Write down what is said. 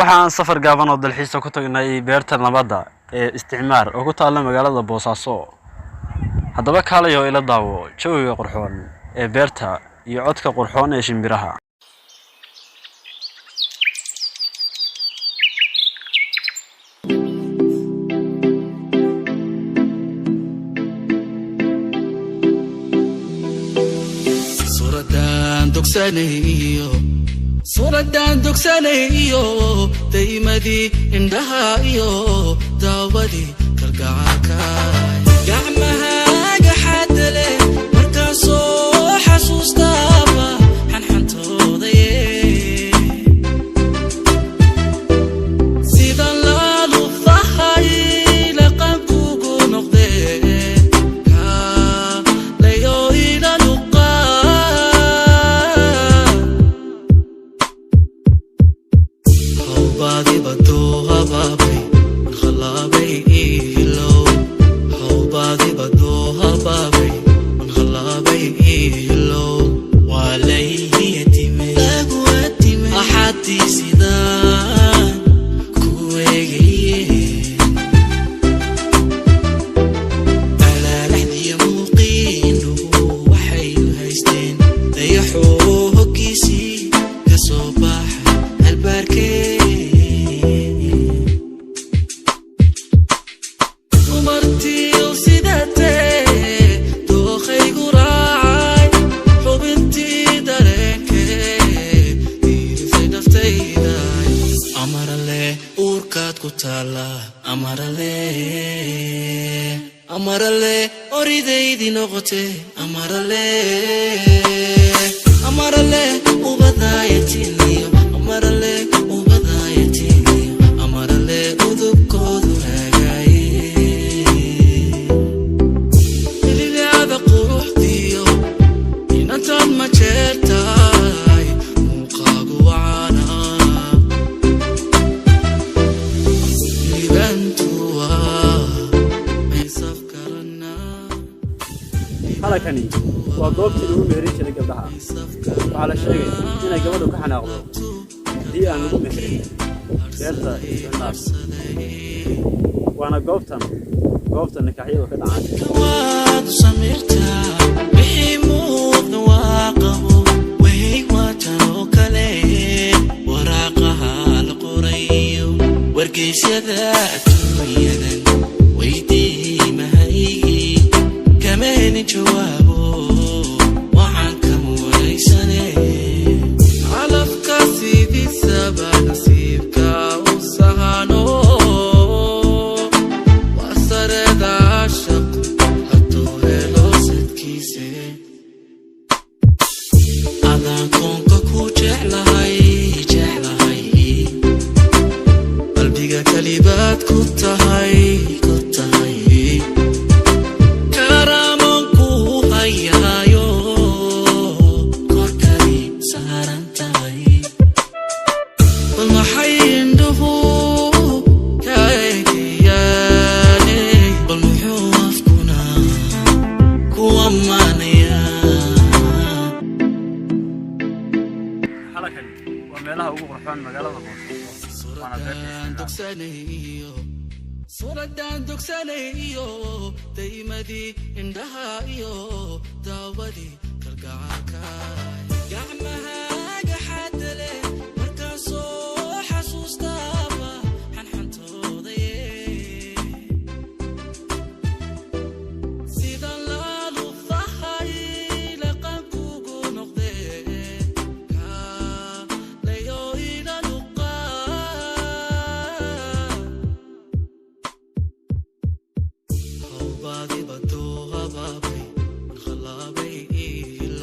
Waxaan safar gaaban oo dalxiisa ku tagnay beerta nabadda ee Isticmaar oo ku taalla magaalada Boosaaso. Haddaba kaalay oo ila daawo jawiga qurxoon ee beerta iyo codka qurxoon ee shimbiraha. Suuraddaan dogsanayo, suuraddaan dogsanayo, daymadii indhaha iyo daawadii kalgacaalkaay, gacmahaaga xadda leh markaan soo xasuustaaba xanxantoodaye, sidan laalufahay laqankugu noqdee, kaalayo ila luqaa. Hawbaadibaduu habaabay man khalaabay ihilow, hawbaadibaduu habaabay man khalaabay ihilow, waa layhiyatime lagu atime axadii sidaan ku eegaye, alaalaxdiya muuqiindhuhu waxay u haysteen dayaxoo hoggiisii ka soo baxay albaarkee. Dumartiiw sidatee dookhaygu raacay, xubintii dareenkee diirisay naftayday, amarale uurkaad ku taalla, amarale, amarale oridaydii noqote, amarale, amarale ubadaayatiniyo, amarale ubadaayatiniyo, amarale udubkoodu hagaaye, biligaada quruxdiyo inantan ma jeertaay, muuqaagu wacaana libantuwa maysaf karanaa. Halkani waa goobtii lagu meherin jiray gabdhaha. Waxaa la sheegay inay gabadhu ka xanaaqdo haddii aan lagu meherin beerta Isticmaar, waana goobtan goobta nikaaxyadu ka dhacaan. Waad samirtaa, wixii muuqda waa qabo, wehey waatan oo kale, waraaqaha la qorayo wargeysyada adduunyadan weydiimahaygi kama helin jawaabo, waxaan kama waraysane calafka sidiisaba nasiibka u sahano, waa sareeda shaqo hadduu helo sadkiise, adaan koonka ku jeclahay, jeclahay, qalbiga kalibaad ku tahay, ku tahay, karaaman ku hayaayo, korkay saaran tahay, bal maxay indhuhu ka eegayaane, bal muxuu afkuna ku ammaanayaa? Halkani waa meelaha ugu qurxoon magaalada Boosaaso, waana beerta Suuraddaan Isticmaar. dogsanayo, suuraddaan dogsanayo, daymadii indhaha iyo daawadii kalgacaalkaay, gacmahaaga xadda leh markaan soo xasuustaaba xanxantoodaye, sidan laalufahay laqankugu noqdee, kaalayo ila luqaa. Hawbaadibaduu habaabay man khalaabay ihilow.